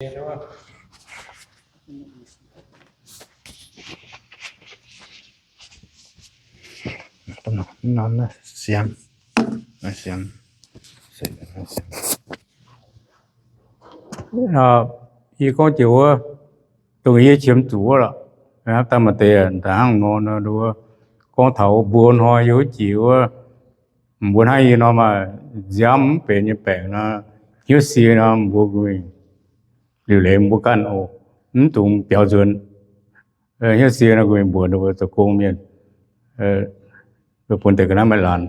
Yie gorngv jiex wuov, dongh yie qiemx zuqc wuov lorqc. Daaih maaih deix da'hnangv nor, gorngv taux mbuo hnoi yie wuov jiex wuov, mbuo hnangv yie nor maaih nziaamv mv benx nyei baengc nor, hnyouv sie nor mbuo liuc leiz mbuo ganh oc, mv dungx biaux nzuonx. Hnyouv sie nor mbuox mbuo zoux gong mienh, bun deix ga'naaiv maiv laanh.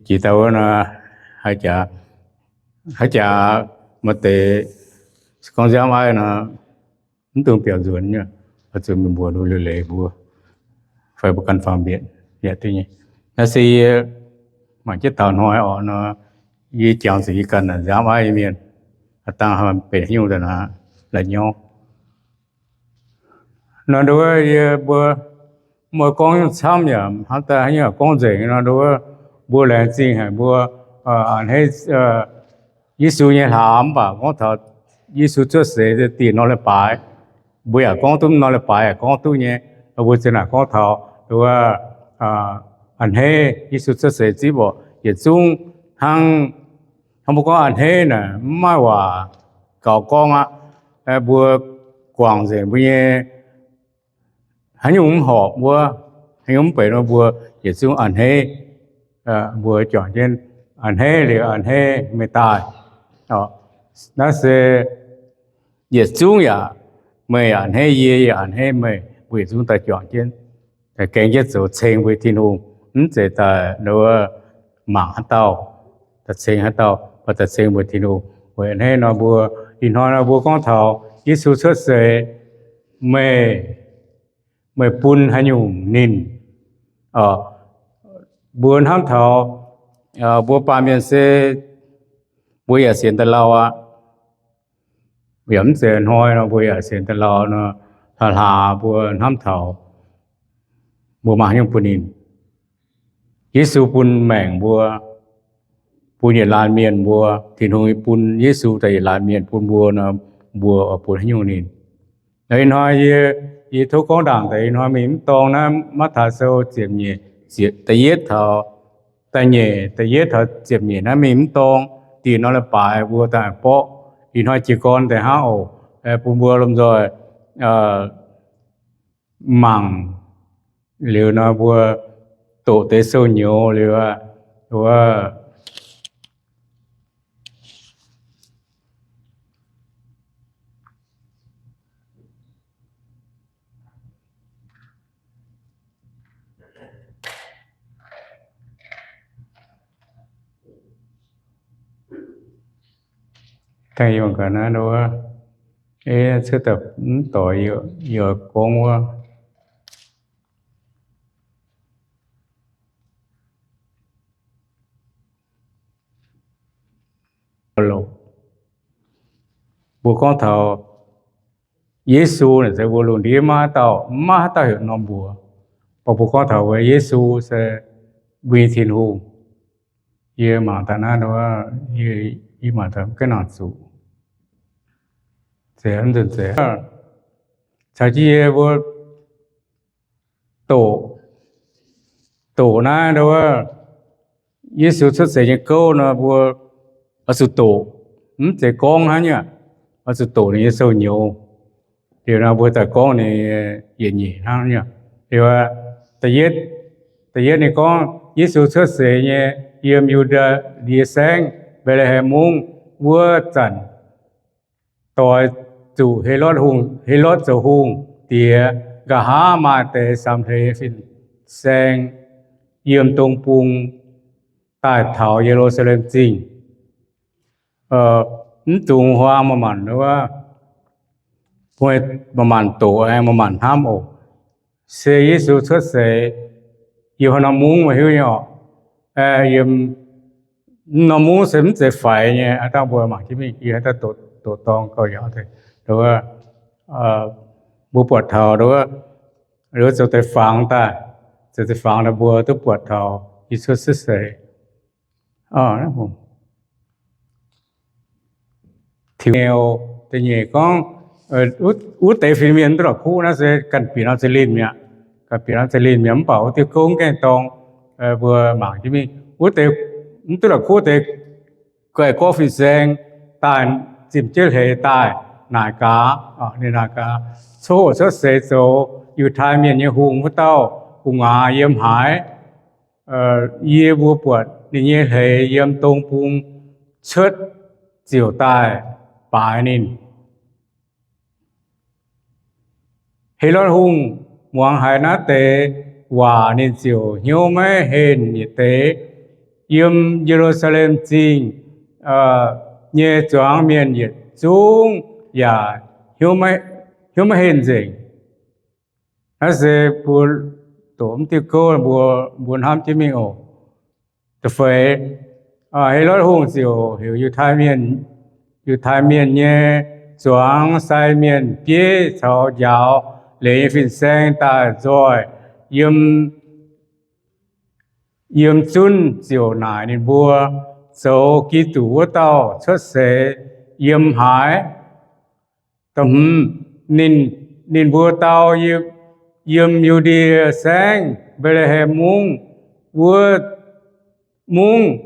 Jiex daaih wuov nor, haaix jaax, haaix jaax maaih deix gorngv nziaamv aiv nor, mv dungx biaux nzuonx nyei, zuqc mienh mbuox liuc leiz mbuo, fai mbuo ganh faang mbienc yaac duqv nyei. Naaiv se yie mangc jienv taux hnoi orqc nor, yie jangx zuqc yie ganh nziaamv aiv nyei mienh, dangh benx haaix nyungc daaih naaic la'nyauv. Nor nduov yie mbuo, mbuo gorngv nyungc camv yaac hnangv daaih haaix nyungc gorngv nzengc nor nduov, mbuo laengz zingh haic mbuo a'hneiv Yesu nyei hlaax, mv baac gorngv taux Yesu cuotv seix dingc nor leiz-baaix, mbuo yaac gorngv duqv nor leiz-baaix yaac gorngv duqv nyei. Mbuo zinh naaic gorngv taux nduov a'hneiv Yesu cuotv seix zipv orqc, yietc zungv hnangv, hnangv mbuo gorngv a'hneiv naaic mv maaih waac gaux gorngv aqv. Mbuo guangc nzengc mbuo nyei haaix nyungc mv horpc wuov, haaix nyungc mv benx wuov, mbuo yietc zungv a'hneiv. Mbuo juangc jienv a'hneiv liuz a'hneiv meih daaih. Naaiv se yietc zungv yaac, meih yaac a'hneiv yie, yie yaac a'hneiv meih, mbuo yietc zungv daaih juangc jienv, daaih gaeng jienv zoux ceng mbuo Tin-Hungh, mv zeiz daaih nduov mangc haaix dauh, daaih ceng haaix dauh, mv baac daaih ceng mbuo Tin-Hungh. Weic a'hneiv nor mbuo ih hnoi nor mbuo gorngv taux Yesu cuotv seix, meih, meih bun haaix nyungc ninh? Mbuo hnamv taux mbuo baamh mienh se mbuo yaac sienx daaih lauh aqv. Yaac mv zeiz hnoi nor mbuo yaac sienx daaih lauh nor, hlaax hlaax mbuo hnamv taux mbuo maaih haaix nyungc bun ninh. Yesu bun maengc mbuo, bun yietc laanh mienh mbuo. Tin-Hungh bun Yesu daaih yietc laanh mienh bun mbuo nor, mbuo oix bun haaix nyungc ninh? Ih hnoi yie, yie tov gorngv ndaangc deix, ih hnoi mingh mv dorng naaiv Matv^taai Sou ziepc nyeic, da'yietv taux da'nyeic, da'yietv taux ziepc nyeic naaiv mingh mv dorng, dingc nor leiz-baaix mbuo daaih borqv. Ih hnoi jiez gorn deix hnangv oc, bun mbuo lomh nzoih mangc liuz nor mbuo doqc deix sou nyouz liuz aqv, wuov daaih yungh gaax naaiv wuov, cuotv daaih mv doix yie gorngv wuov. Mbuo gorngv taux Yesu naaic se mbuo lungh ndiev maiv haaix dauh, maiv haaix dauh heuc norm mbuox. Mv baac mbuo gorngv taux wuov Yesu se mbuo nyei Tin-Hungh. Yie mangc daaih naaiv, yie mangc daaih mv gaengh nangc zuqc. Caux jienv yie mbuo doqc, doqc naaiv wuov Yesu cuotv seix nyei gouv nor, mbuo oix zuqc doqc. Mv zeiz gorngv hnangv nyei, oix zuqc doqc ninh nyei sou nyouz. Liuz nor mbuo daaih gorngv ninh yietc nyeic hnangv nyei. Liuz, da'yietv ninh gorngv Yesu cuotv seix nyei yiem Yu^ndie Saengv, Mbetc^le^hem Mungv wuov zanc, doix zuqc Helotv hungh, Helotv zoux hungh diex, nqa'haav maaih deix samx hleix nyei fin-saeng yiem dong bung daaih taux Ye^lu^saa^lem Zingh. Mv dungx huaang maaih maanc, maaih maanc doqc aengx maaih maanc hnamv oc. Se Yesu cuotv seix yiem haaix norm mungv maiv hiuv nyei oc. Yiem norm mungv se mv zeiz faix nyei. Aav dangh mbuo mangc jienv mingh, yie haaix dauh doqc dorng gauh yaac, mbuo buatc taux, zoux deix fangx daaih, zoux deix fangx daaih mbuo duqv buatc taux Yesu cuotv seix. Tiux nyei Da'nyeic gorngv, wuov deix fin-mienh mv duqv la'kuqv naaiv se ganh bieqc norm za'linc mi'aqv. Ganh bieqc norm za'linc mi'aqv, mv baac wuov diuh gouv gaengh dorng, mbuo mangc jienv mingh. Wuov deix mv duqv la'kuqv deix, guaix gorqv fin-saeng daaih, ziepc jienv hleix daaih naaic gaax, ninh naaic gaax, Coqv cuotv seix zoux Yiutai Mienh nyei hungh wuov dauh gu'nguaaz yiem haaix? Yie mbuo buatc ninh nyei hleix yiem dong bung cuotv ziouc daaih baaix ninh. Helotv Hungh muangx haiz naaiv deix waac, ninh ziouc hnyouv maiv henh yietc deix. Yiem Ye^lu^saa^lem Zingh nyei zuangx mienh yietc zungv yaac hnyouv maiv henh nzengc. Naaiv se mbuo doqc mv diuh gouv mbuo, mbuo hnamv jienv mingh oc. Da'feix, Helotv Hungh ziouc heuc Yiutai Mienh, Yiutai Mienh nyei zuangx sai mienh bieiv caux njaaux leiz nyei fin-saeng daaih nzoih yiem, yiem zunv ziouc naaic ninh mbuo, Zoux Giduc wuov dauh cuotv seix yiem haaix? Da'hmz, ninh, ninh mbuo dau, Yiem Yu^ndie Saengv, Mbetc^le^hem Mungv, wuov mungv,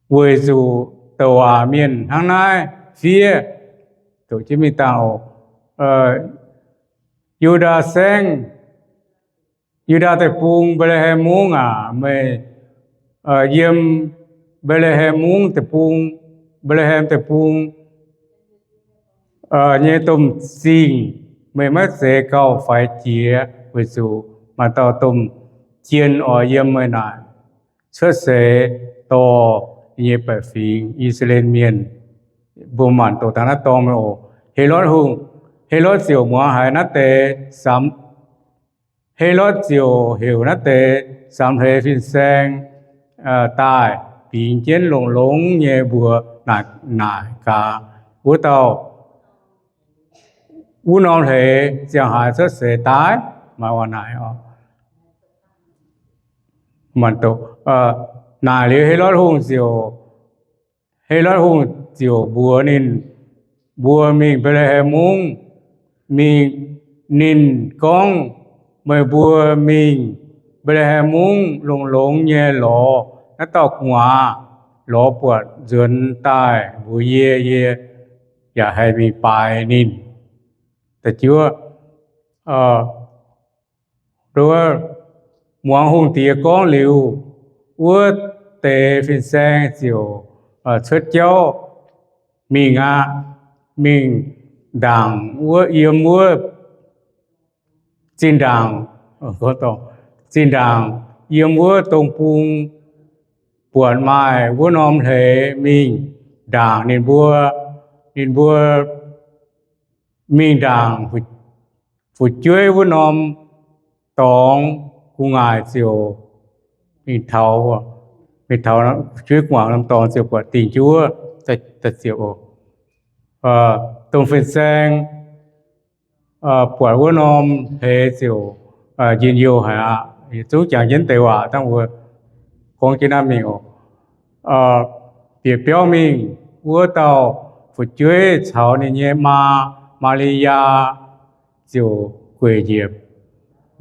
weic zuqc douc waac mienh hnangv naaiv fiev. Doqc jienv mingh dangh oc. Yu^ndaa Saengv, Yu^ndaa Deic-Bung, Mbetc^le^hem Mungv aac, meih yiem Mbetc^le^hem Mungv Deic-Bung, Mbetc^le^hem Deic-Bung nyei domh zingh, meih maiv zeiz gauh faix jiex, weic zuqc maaih dauh domh jien oix yiem meih naaic cuotv seix dorh ninh nyei baeqc fingx, I^saa^laa^en Mienh. Mbuo maanc doqc dangh naaiv dorngx oc. Helotv Hungh, Helotv ziouc muangx haiz naaiv deix samx, Helotv ziouc heuc naaiv deix samx hleix fin-saeng daaih bingx jienv longx-longx nyei mbuox naaic gaax, Wuov dauh, wuov norm hleix ziangh haaix cuotv seix daaih? Maaih waac naaic oc. Naaic liuz Helotv Hungh ziouc, Helotv Hungh ziouc mbuox ninh mbuo mingh Mbetc^le^hem Mungv. Mingh, ninh gorngv, Meih mbuo mingh Mbetc^le^hem Mungv longx-longx nyei lorz naaiv dauh gu'nguaaz, lorz buatc nzuonx daaih mbuox yie, yie yaac haih mingh baaix ninh. Da'juov, muangx hungh diex gorngv liuz, wuov deix fin-saeng ziouc cuotv jauv mingh aqv. Mingh ndaangc wuov, yiem wuov zinh ndaangc, zinh ndaangc yiem wuov dong bung buatc maaih wuov norm hleix mingh ndaangc ninh mbuo. Ninh mbuo mingh ndaangc fu'jueiv wuov norm dorngx, gu'nguaaic ziouc mingh taux, mingh taux fu'jueiv gu'nguaaic norm dorngx ziouc buatc dingc jienv wuov, ziouc, domh fin-saeng buatc wuov norm hleix ziouc njien-youh haic aqv. Yietc zungv jangx jienv deix waac dangh mbuo gorngv jienv naaiv mingh oc. Bieqc biauv mingh, wuov dauh fu'jueiv caux ninh nyei maa, Maa^li^yaa, ziouc gueic njiec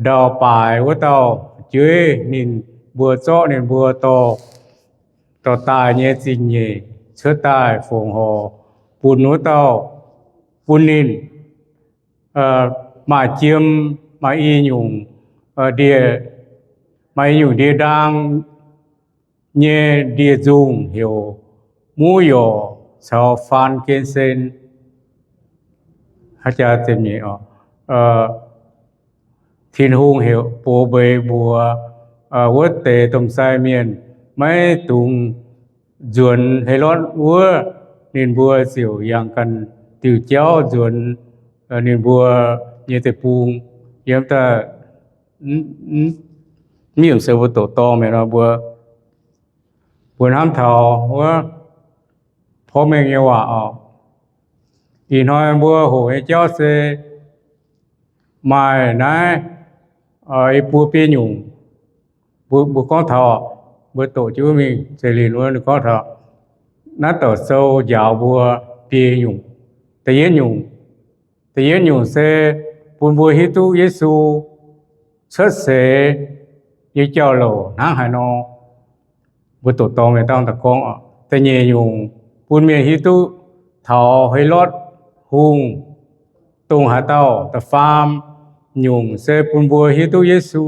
ndau-baaix wuov dauh fu'jueiv. Ninh mbuo zorqv ninh mbuo dorh, dorh daaih nyei zingh nyeic cuotv daaih fongc horc bun wuov dauh, bun ninh. Maaih jiem, maaih i nyungc ndie, maaih i nyungc ndie ndaang nyei ndie-nzungh heuc muv yorc caux faan gen sen. Tin-Hungh heuc, bov mbeix mbuox wuov deix domh sai mienh maiv dungx nzuonx Helotv wuov. Ninh mbuo ziouc yangh ganh diuh jauv nzuonx ninh mbuo nyei deic-bung. Yiem daaih mv yiemc se mbuo doqc dorngh mi'aqv nor, mbuo, mbuo hnamv taux wuov porv mengh nyei waac oc. Ih hnoi mbuo hoqc nyei jauv se maaih naaiv i buo biei nyungc. Mbuo, mbuo gorngv taux, mbuo doqc jienv wuov mingh, Zeiz Lin wuov ninh gorngv taux naaiv douc sou njaaux mbuo biei nyungc. Da'yietv nyungc, da'yietv nyungc se bun mbuo hiuv duqv Yesu cuotv seix nyei jauv-louc hnangv haaix nor. Mbuo doqc dorngx mienh dangh daaih gorngv oc. Da'nyeic nyungc, bun mienh hiuv duqv taux Helotv Hungh dongh haaix dauh. Da'faam nyungc se bun mbuo hiuv duqv Yesu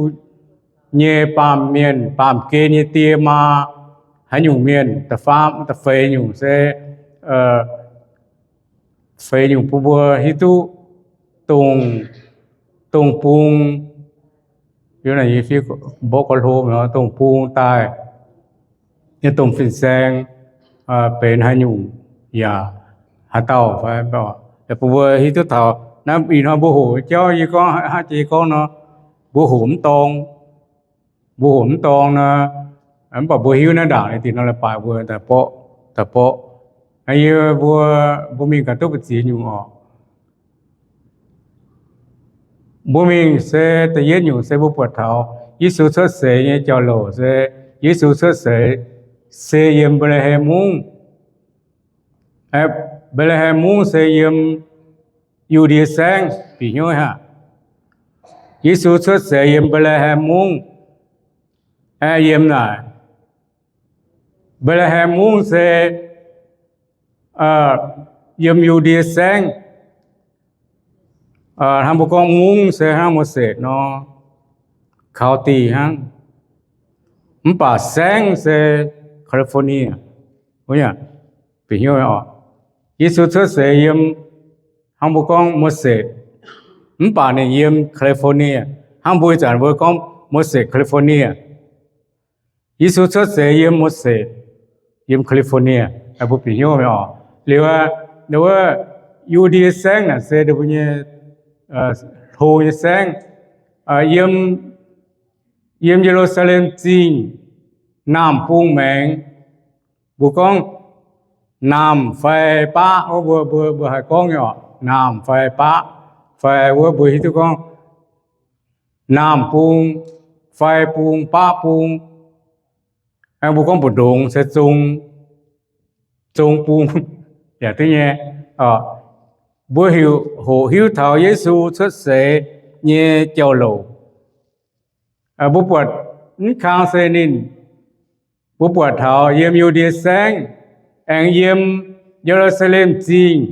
nyei baamh mienh, baamh gen nyei die maa haaix nyungc mienh. Da'faam, da'feix nyungc se, feix nyungc bun mbuo hiuv duqv dongh, dongh bung, mborqv gorx hlo, dongh bung daaih nyei domh fin-saeng benx haaix nyungc yaac haaix dauh fai, bun mbuo hiuv duqv taux. Naaiv ih hnoi mbuo hoqc jauv yie gorngv, hnangv jiex gorngv nor, mbuo hoqc mv dorng, mbuo hoqc mv dorng nor, mv baac mbuo hiuv naaiv ndaangc ninh dingc nor la'baaix mbuo daaih borqv, daaih borqv. Yie mbuo, mbuo mingh gaax duqv ba'ziex nyungc oc. Mbuo mingh se da'yietv nyungc se mbuo buatc taux Yesu cuotv seix nyei jauv-louc se, Yesu cuotv seix se yiem Mbetc^le^hem Mungv. Mbetc^le^hem Mungv se yiem Yu^ndie Saengv, bieqc hnyouv hnangv. Yesu cuotv seix yiem Mbetc^le^hem Mungv, aeqv, yiem naaic. Mbetc^le^hem Mungv se yiem Yu^ndie Saengv. Hnangv mbuo gorngv mungv se hnangv Moses nor, county hnangv. Mv baac saengv se California. Bieqc hnyouv oc. Yesu cuotv seix yiem, hnangv mbuo gorngv Moses, mv baac ninh yiem California. Hnangv mbuo ih zanc mbuo gorngv Moses, California. Yesu cuotv seix yiem Moses, yiem California. Mbuo bieqc hnyouv oc. Liuz, wuov Yu^ndie Saengv naaic se mbuo nyei hlo nyei saengv, yiem, yiem Ye^lu^saa^lem Zingh naamh bung maengx. Mbuo gorngv naamh fai baqv, mbuo, mbuo, mbuo haih gorngv nyei oc, naamh fai baqv, fai wuov mbuo hiuv duqv gorngv naamh bung, fai bung, baqv bung. Mbuo gorngv mbu'ndongx se zung, zung bung yaac duqv nyei. Mbuo heuc hoqc hiuv taux Yesu cuotv seix nyei jauv-louc. Mbuo buatc mv kang se ninh, mbuo buatc taux yiem Yu^ndie Saengv, aengx yiem Ye^lu^saa^lem Zingh,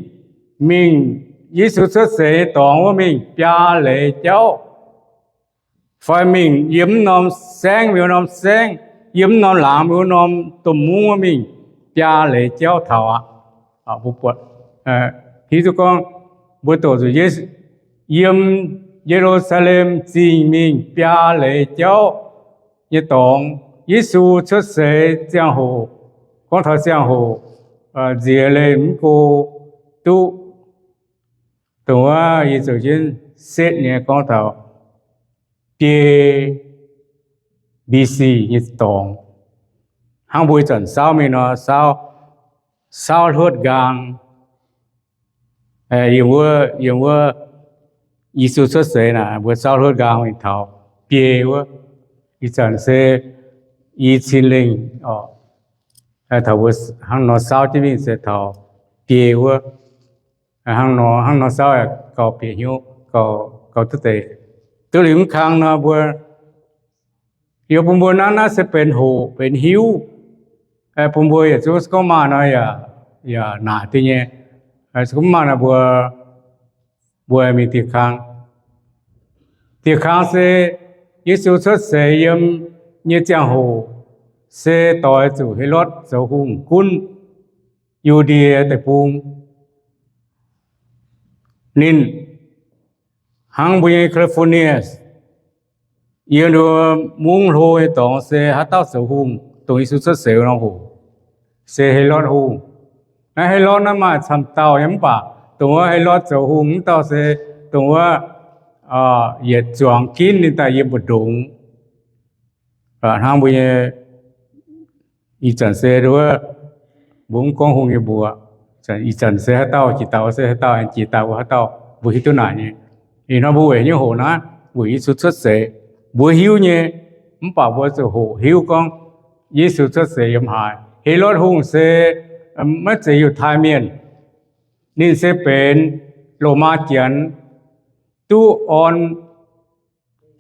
mingh Yesu cuotv seix nyei dorngx wuov mingh biaa leiz jauv, fai mingh yiem mv norm saengv mingh wuov norm saengv, yiem mv norm laangz mingh wuov norm domh mungv wuov mingh biaa leiz jauv taux aqv. Hiuv duqv gorngv mbuo doqc zuqc yiem Ye^lu^saa^lem Zingh mingh biaa leiz jauv nyei dorngx, Yesu cuotv seix ziangh hoc, gorngv taux ziangh hoc nziex leih mv go duqv, dongh wuov yie zoux jienv setv nyei gorngv taux biei B C nyei dorngx. Hnangv mbuo ih zanc saauv mingh nor, saauv, saauv hluotv nqaang. Yiem wuov, yiem wuov Yesu cuotv seix naaic, mbuo saauv hluotv nqaang mingh taux biei wuov. Ih zanc se i cin lengh oc, taux mbuo hnangv nor saauv jienv mingh se taux biei wuov. Hnangv nor, hnangv nor saauv gauh bieqc hnyouv, gauh, gauh duqv deix. Duqv liuz mv kang nor mbuo, yie bun mbuo naaiv, naaiv se benx hoqc benx hiuv. Bun mbuo yietc zungv se gorngv maaih nor yaac, yaac naaic deix nyei. Se gorngv maaih nor mbuo, mbuo mingh dieh kang. Dieh kang se Yesu cuotv seix yiem nyei ziangh hoc se doix zuqc Helotv zoux hungh gunv Yu^ndie Deic-Bung. Ninh hnangv mbuo nyei California, yiem mungv hlo nyei dorngx se haaix dauh zoux hungh, dongh Yesu cuotv seix wuov norm hoc, se Helotv Hungh. Naaiv Helotv naaiv maaih camv dauh nyei, mv baac dongh wuov Helotv zoux hungh wuov dauh se dongh wuov yietc zuangx ginv ninh daaih yiem mbu'ndongx. Hnangv mbuo nyei ih zanc se wuov, mbuo mv gorngv hungh nyei mbuox, ih zanc se haaix dauh, jiex daaih wuov se haaix dauh, aengx jiex daaih wuov haaix dauh, mbuo hiuv duqv naaic nyei. Ih hnoi mbuo weic nyei hoqc naaiv, weic Yesu cuotv seix, mbuo hiuv nyei. Mv baac mbuo zuqc hoqc hiuv gorngv Yesu cuotv seix yiem haaix. Helotv Hungh se maiv zeiz Yiutai Mienh. Ninh se benx Lomaa Janx duqv orn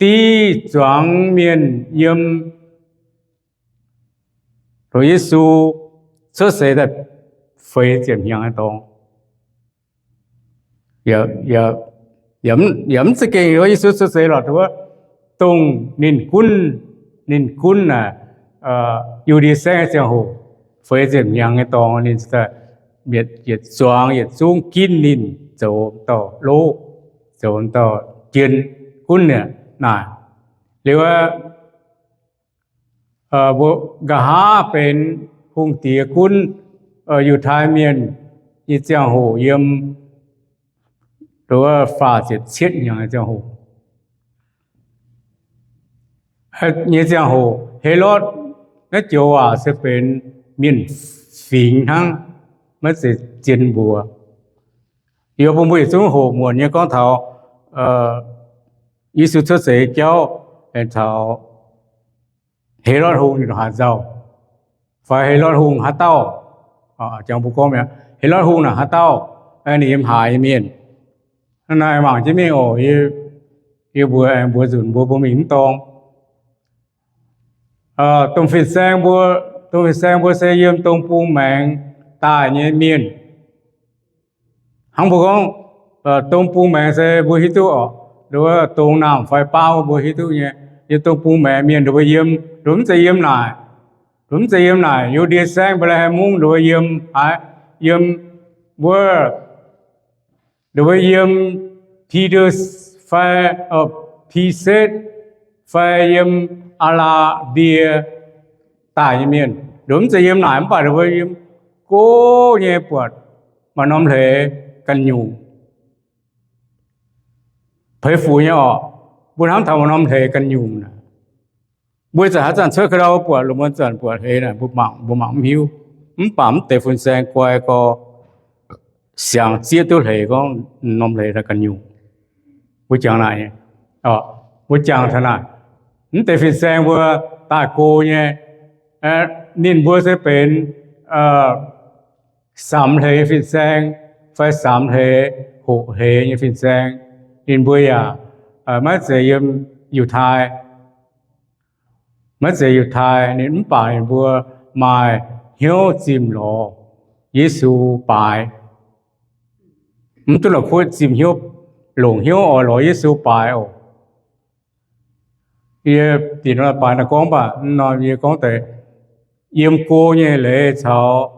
div zuangx mienh yiem Yesu cuotv seix daaih feix ziepc hnyangx nyei dorngx. Yaac mv za'gengh Yesu cuotv seix lorqc, wuov dongh ninh gunv, ninh gunv naaic Yu^ndie Saengv nyei ziangh hoc, feix ziepc hnyangx nyei dorngx, ninh yietc zuangx yietc zungv ginv ninh zoux dauh lov, zoux dauh jien gunv ninh naaic. Liuz aqv, mbuo nqa'haav benx hungh diex gunv Yiutai Mienh nyei ziangh hoc yiem faah ziepc cietv hnyangx nyei ziangh hoc. Nyei ziangh hoc Helotv naaiv joux waac se benx mienh fingx hnangv, maiv zeiz zien mbuox. Yie bun mbuo yietc zungv hoqc muonc nyei gorngv taux Yesu cuotv seix jauv, aengx taux Helotv Hungh ninh haaix nzauh, fai Helotv Hungh haaix dauh, jangx mbuo gorngv mi'aqv, Helotv Hungh naaic haaix dauh, ninh yiem haaix nyei mienh. Naaiv mangc jienv mingh oc. Yie mbuox aengx mbuox nzunc mbuo, mbuo mingh mv dorng. Domh fin-saeng mbuo, domh fin-saeng mbuo se yiem dong bung maengx daaih nyei mienh. Hnangv mbuo gorngv, dong bung maengx se mbuo hiuv duqv oc, nduov dong naamh fai baav mbuo hiuv duqv nyei. Yiem dong bung maengx mienh nduov mbuo yiem, nduov mv zeiz yiem naaic, nduov mv zeiz yiem naaic Yu^ndie Saengv, Mbetc^le^hem Mungv, nduov mbuo yiem, yiem wuov, nduov mbuo yiem Bide fai Pisetv fai yiem Aa^laa^ndie daaih nyei mienh. Nduov mv zeiz yiem naaic, mv baac nduov mbuo yiem go nyei buatc maaih norm hleix ganh nyungc, peix fuc nyei oc. Mbuo hnamv taux maaih norm hleix ganh nyungc naaic, mbuo zanc haaix zanc cuotv ka'ndau buatc, lungh muonz zanc buatc hleix naaic, mbuo mangc, mbuo mangc mv hiuv. Mv baac mv deix fin-saeng guai gorx siangx zieqv duqv hleix gorngv norm hleix naaiv ganh nyungc. Mbuo jangx naaic, mbuo jangx taux naaic, mv deix fin-saeng mbuo daaih go nyei. Ninh mbuo se benx samx hleix nyei fin-saeng fai samx hleix, hoqc hleix nyei fin-saeng. Ninh mbuo yaac maiv zeiz yiem Yiutai, maiv zeiz Yiutai. Ninh mv baac ninh mbuo maaih hnyouv zimh lorz Yesu baaix. Mv duqv la'kuqv zimh hnyouv, longc hnyouv oix lorz Yesu baaix oc. Yie dingc nor baaix naaiv gorngv baac, nor yie gorngv deix, yiem go nyei leiz caux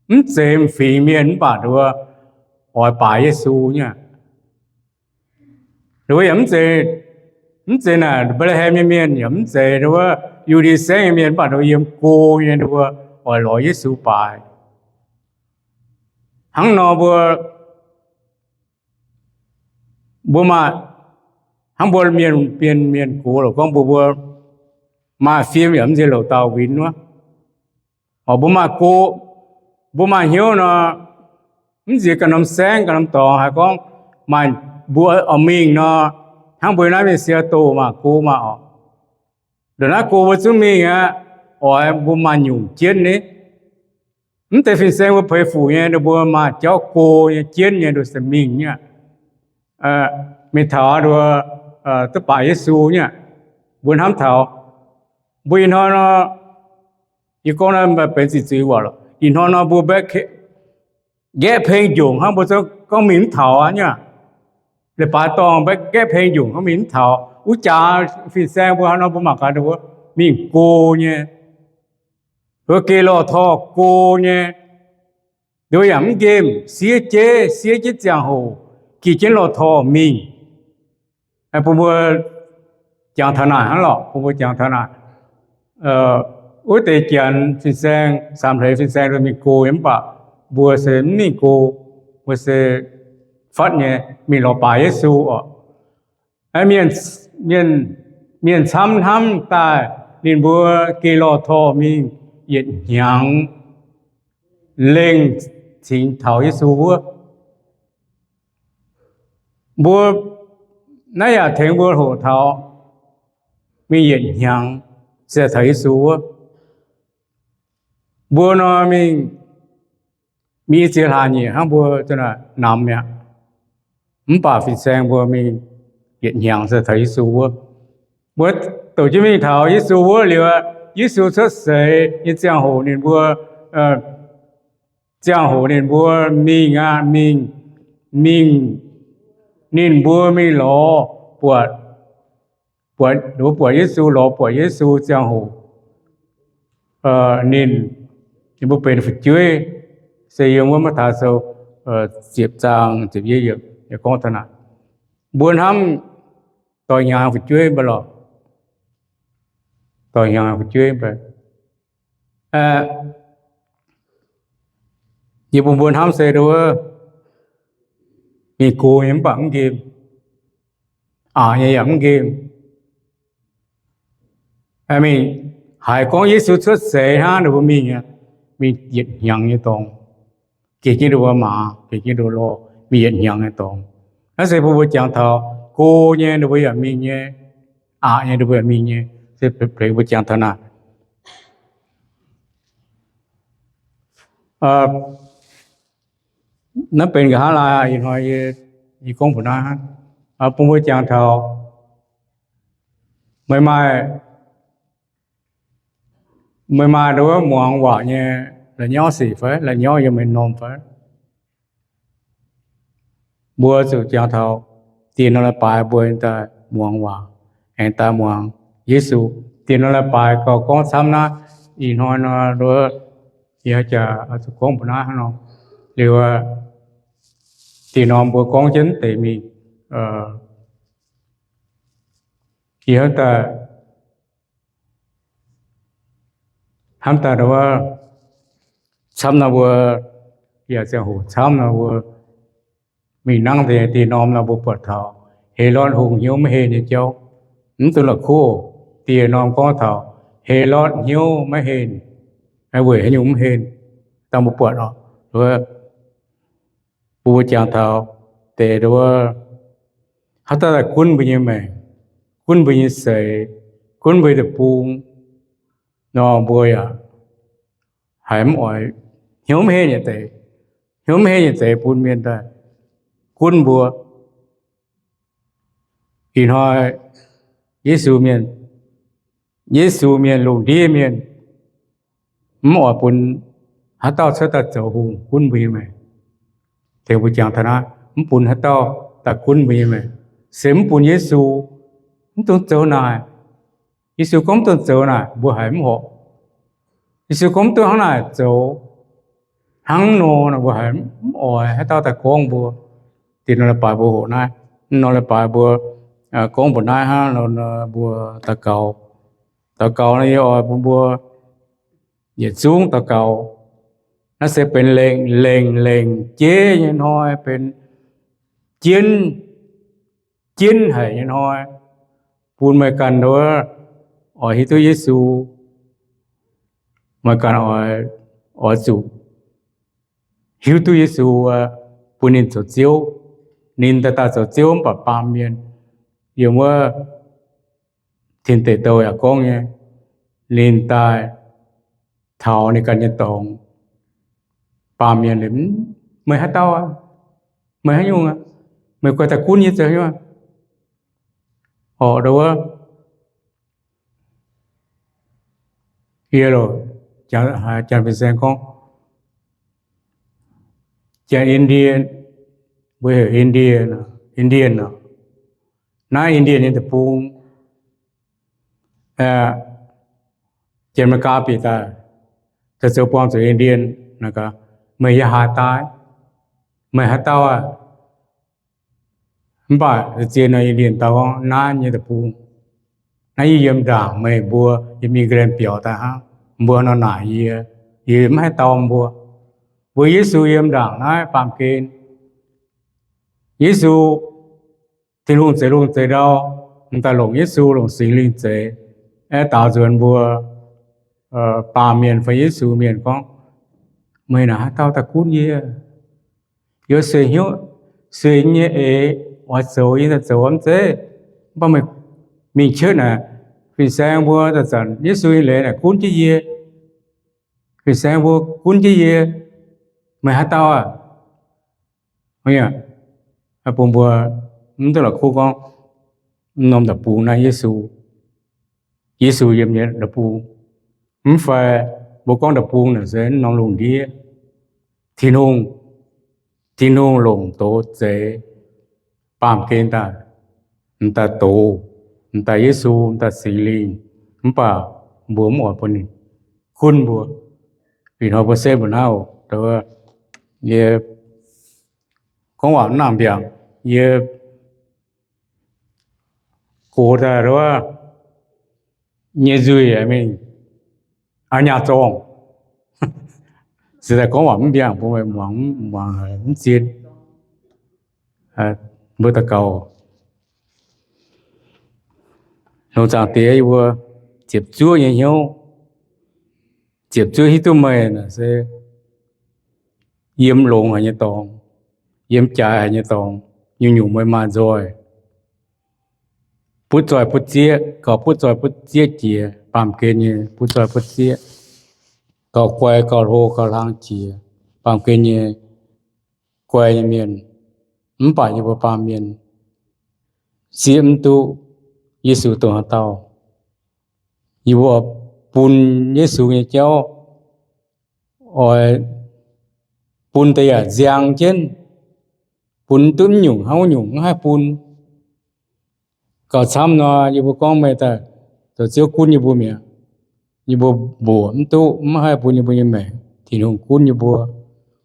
mv zeiz m'fingx mienh mv baac nduov oix baaix Yesu nyei. Nduov yaac mv zeiz, mv zeiz naaic Mbetc^le^hem nyei mienh, yaac mv zeiz nduov Yu^ndie Saengv nyei mienh, mv baac nduov yiem go nyei nduov oix lorz Yesu baaix. Hnangv nor mbuo, mbuo maaih, hnangv mbuo mienh, mienh, mienh gox lorqc, gorngv mbuo, mbuo maaih fim yaac mv nziex louc dauh winx wuov. Oc, mbuo maaih go, mbuo maaih hnyouv nor, mv nziex ganh norm saengv ganh norm dorngx haiz gorngv maaih mbuo oix mingh nor, hnangv mbuo naaiv mingh Seattle maaih go maah oc. Ndongc naaiv go mbuo zungv mingh aqv, oix mbuo maaih nyungc jienv ni. Mv deix fin-saeng mbuo peix fuc nyei, ninh mbuo maaih jauv go nyei, jienv nyei, nduov se mingh nyei aqv. Mingh taux nduov duqv baaix Yesu nyei aqv. Mbuo hnamv taux mbuo ih hnoi nor, yie gorngv naaiv benx ziqc zuiz waac lorqc. Ih hnoi nor mbuo mbaeqv nqaeqv peng njongc hnangv, mbuo zungv gorngv mingh mv taux aqv nyei aqv. Leiz-baaix dorngh mbaeqv nqaeqv peng njongc hnangv, mingh mv taux. Wuov jaax fin-saeng mbuo haaix nor mbuo mangc gaax nduov mingh go nyei, nduov geh lorh torh go nyei. Nduov yaac mv nqemh, siev jeiv, siev jienv ziangh hoc, geh jienv lorh torh mingh. Bun mbuo jangx taux naaic hnangv lorqc, bun mbuo jangx taux naaic. Wuov deix janx fin-saeng, samx hleix fin-saeng nduov mingh go nyei, mv baac mbuo se mv mingh go, mbuo se fatv nyei mingh lorz baaix Yesu oc. Mienh, mienh camv hnamv daaih ninh mbuo geh lorh torh mingh yietc hnyangx lengh cingx taux Yesu wuov. Mbuo naaiv yaac tengx mbuo hoqc taux mingh yietc hnyangx se taux Yesu wuov. Mbuo nor mingh mingh i ziex hlaax nyeic hnangv mbuo namx mi'aqv. Mv baac fin-saeng mbuo mingh yietc hnyangx se taux Yesu wuov. Mbuo douc jienv mingh taux Yesu wuov liuz, Yesu cuotv seix nyei ziangh hoc ninh mbuo, ziangh hoc ninh mbuo mingh aqv, mingh, mingh, ninh mbuo mingh lorz buatc, buatc, buatc Yesu, lorz buatc Yesu ziangh hoc ninh, ninh mbuo benx fu'jueiv, se yiem wuov Matv^taai Sou ziepc zaang ziepc yietv yiemc gorngv taux naaic, mbuo hnamv doix hnyangx fu'jueiv mv baac lorqc, doix hnyangx fu'jueiv mv baac yie bun mbuo hnamv se wuov, mingh go nyei mv baac mv nqemh, aqc nyei yaac mv nqemh. Mingh haiz gorngv Yesu cuotv seix hnangv, ninh mbuo mingh, mingh yietc hnyangx nyei dorngx, geh jienv ninh mbuo maaz, geh jienv ninh mbuo lorh, mingh yietc hnyangx nyei dorngx. Naaiv se bun mbuo jangx taux go nyei ninh mbuo yaac mingh nyei, aqc nyei ninh mbuo yaac mingh nyei, se plengx mbuo jangx taux naaic. Naaiv benx nqa'haav laai ih hnoi yie gorngv mbuox naaiv, bun mbuo jangx taux meih maaih, meih maaih nduov muangx waac nyei la'nyauv sic fai la'nyauv yiem meih norm fai? Mbuo zuqc jangx taux dieh norm leiz-baaix mbuo aengx daaih muangx waac, aengx daaih muangx Yesu. Dieh norm leiz-baaix gauh gorngv camv naaiv. Ih hnoi nor, yie jaax zuqc gorngv mbuox naaiv hnangv nor. Liuz, dieh norm mbuo gorngv jienv deix mingh, yie hnamv daaih, hnamv daaih wuov, camv nor mbuo yaac ziangh hoc camv nor mbuo mingh nangv deix dieh norm nor mbuo buatc taux Helotv Hungh hnyouv maiv henh nyei jauv. Mv dungx la'kuqv, dieh norm gorngv taux Helotv hnyouv maiv henh. Weic haaix nyungc mv henh? Dangh mbuo buatc oc, bun mbuo jangx taux deix wuov, haaix dauh daaih gunv mbuo nyei maengc, gunv mbuo nyei seix, gunv mbuo nyei deic-bung nor, mbuo yaac haiz mv oix, hnyouv mv henh nyei deix, hnyouv mv henh nyei deix bun mienh daaih gunv mbuo. Ih hnoi Yesu mienh, Yesu mienh lungh ndiev mienh mv oix bun haaix dauh cuotv daaih zoux hungh gunv mbuo nyei maengc. Tengx mbuo jangx taux naaiv, mv bun haaix dauh daaih gunv mbuo nyei maengc, se mv bun Yesu. Mv dungx zoux naaic. Yesu gorngv mv dungx zoux naaic, mbuo haiz mv horpc. Yesu gorngv mv dungx hnangv naaic zoux, hnangv nor mbuo haiz mv oix haaix dauh daaih gorngv mbuo. Dieh norm leiz-baaix mbuo hoqc naaiv, norm leiz-baaix mbuo gorngv mbuox naaiv hnangv nor, mbuo daux gaux. Daux gaux nor yie oix bun mbuo yietc zungv daux gaux. Naaiv se benx lengc, lengc, lengc jeiv nyei hnoi, benx jienv, jienv haic nyei hnoi, bun meih ganh nduov oix hiuv duqv Yesu. Meih ganh oix, oix zuqc hiuv duqv Yesu, bun ninh zoux Ziouv. Ninh daaih daaih zoux Ziouv mv baac baamh mienh, yiem wuov Tin Deic Douh yaac gorngv nyei, ninh daaih taux ninh ganh nyei dorngx. Baamh mienh, meih haaix dauh aqv? Meih haaix nyungc aqv? Meih guai daaih gunv yie zoux haaix nyungc aqv? Horpc nduov, yie loc, Janx-Fin-Saeng gorngv, Janx-Indien, mbuo heuc Indien, Indien oc. Naaiv Indien nyei deic-bung, Janx-Meigaa bieqc daaih, daaih zoux buangh zuqc Indien, meih yaac haaix daaih? Meih haaix dauh aqv? Mv baac zien nor, Indien dau gorngv, naaiv nyei deic-bung, naaiv yie yiem ndaangc meih mbuo, yiem England biaux daaih hnangv. Mbuo nor naaic yie, yie mv haih dau mbuo. Mbuo Yesu yiem ndaangc naaiv baamh gen. Yesu, Tin-Hungh zeix lungh zeix ndau, m'daaih longc Yesu, longc Singx Lingh zeix, aeqv, daaux nzuonx mbuo baamh mienh fai Yesu mienh gorngv, meih naaic haaix dauh daaih gunv yie? Yie sueih hnyouv, sueih nyei eix, oix zoux yie daaih zoux mv zeiz? Mv baac meih mingh cuotv naaic, fin-saeng mbuo daaih zanc Yesu nyei leiz naaic gunv jienv yie. Fin-saeng mbuo gunv jienv yie. Meih haaix dauh aac? Bun mbuo mv duqv la'kuqv gorngv mv norm deic-bung naaiv Yesu, Yesu yiem nyei deic-bung. Mv fai mbuo gorngv deic-bung naaic se mv norm lungh ndiev. Tin-Hungh, Tin-Hungh longc doz zeix baamh gen daaih, m'daaih doz, m'daaih Yesu, m'daaih Singx Lingh, mv baac mbuo mv oix bun ninh gunv mbuo. Ih hnoi mbuo setv mbuo naaiv oc, yie gorngv waac mv nangc mbiaangc, yie gox daaih wuov nyei nzuih mingh Aa Nyaah Zorngh. Se daaih gorngv waac mv mbiaangc bun meih muangx, muangx mv zien. Mbuo daux gaux. Longc Zaangc Diex, yie mbuo ziepc zuoqv nyei hnyouv, ziepc zuoqv hiuv duqv meih naaic se yiem longx haic nyei dorngx, yiem jaaix haic nyei dorngx, nyungc-nyungc meih maaih nzoih. Butv zoih butv zieqv, gauh butv zoih butv zieqv jiex, baamh gen nyei butv zoih butv zieqv, gauh guai gauh hlo gauh hlang jiex, baamh gen nyei guai nyei mienh, mv baac yie mbuo baamh mienh zieqv mv duqv Yesu dongh haaix dauh. Yie mbuo bun Yesu nyei jauv oix bun deix yaac nziang jienv, bun duqv nyungc hnangv nyungc mv haih bun. Gauh camv nor, yie mbuo gorngv meih daaih zoux Ziouv gunv yie mbuo mi'aqv. Yie mbuo mbuoqc mv duqv, mv haih bun yie mbuo nyei maengc Tin-Hungh gunv yie mbuo.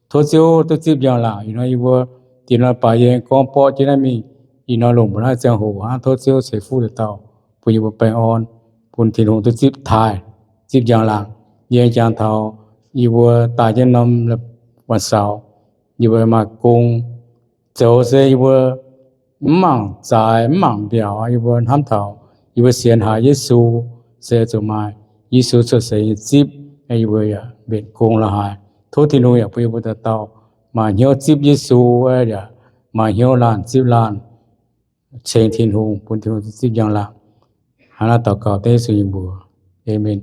Tov Ziouv duqv zipv njang-laangc. Ih hnoi yie mbuo dingc nor baaix yie gorngv borqv jienv naaiv mingh. Ih hnoi longc mbuo naaiv ziangh hoc hnangv, tov Ziouv ceix fuqv deix dauh bun yie mbuo baengh orn, bun Tin-Hungh duqv zipv taaih, zipv njang-laangc. Yie jangx taux yie mbuo daaih jienv norm waanc saux, yie mbuo maaih gong zoux se yie mbuo mv mangc zaaix, mv mangc mbiaauc. Yie mbuo hnamv taux yie mbuo sienx haiz Yesu se zuqc maaih Yesu cuotv seix nyei zipv, yie mbuo yaac mbenc gong la'haaix. Tov Tin-Hungh yaac bun yie mbuo dauh dauh maaih hnyouv zipv Yesu, yaac maaih hnyouv laanh zipv laanh, ceng Tin-Hungh, bun Tin-Hungh zipv njang-laangc. Hnangv naaiv daux gaux dengv Yesu nyei mbuox. Aamen.